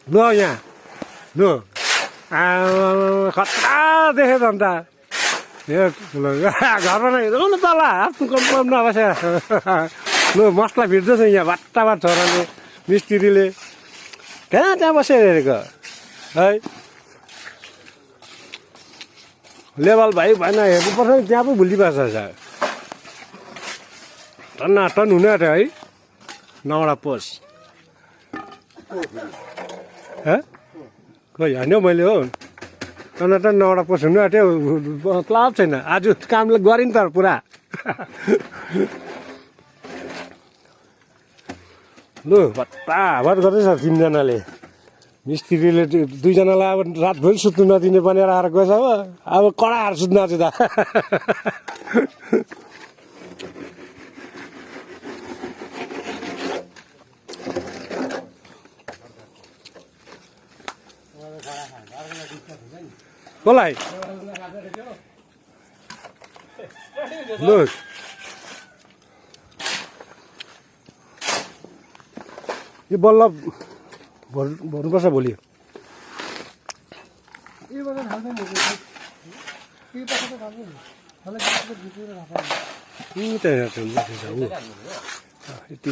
ल यहाँ ल खतरा देखेँ त अन्त घरमा नै न तल आफ्नो नबसेर ल मसला भिड्दैछ यहाँ भट्टाभाट छोराले मिस्त्रीले त्यहाँ बसेर हेरेको है लेभल भाइ भएन हेर्नुपर्छ त्यहाँ पो भुलिपर्छ टन्नाटन हुने आँट्यो है नौवटा पोस्ट खोइ होइन मैले हो टन्नाटन नौवटा पोस्ट हुनु आँट्यो क्लाब छैन आज कामले गरिन् त पुरा लु भट्टाभट गर्दैछ तिनजनाले मिस्त्रीले दुईजनालाई अब रातभरि सुत्नु नदिने भनेर आएर गएछ हो अब कडाएर सुत्नु आएको त कसलाई लु यो बल्ल भर्नुपर्छ भोलि यति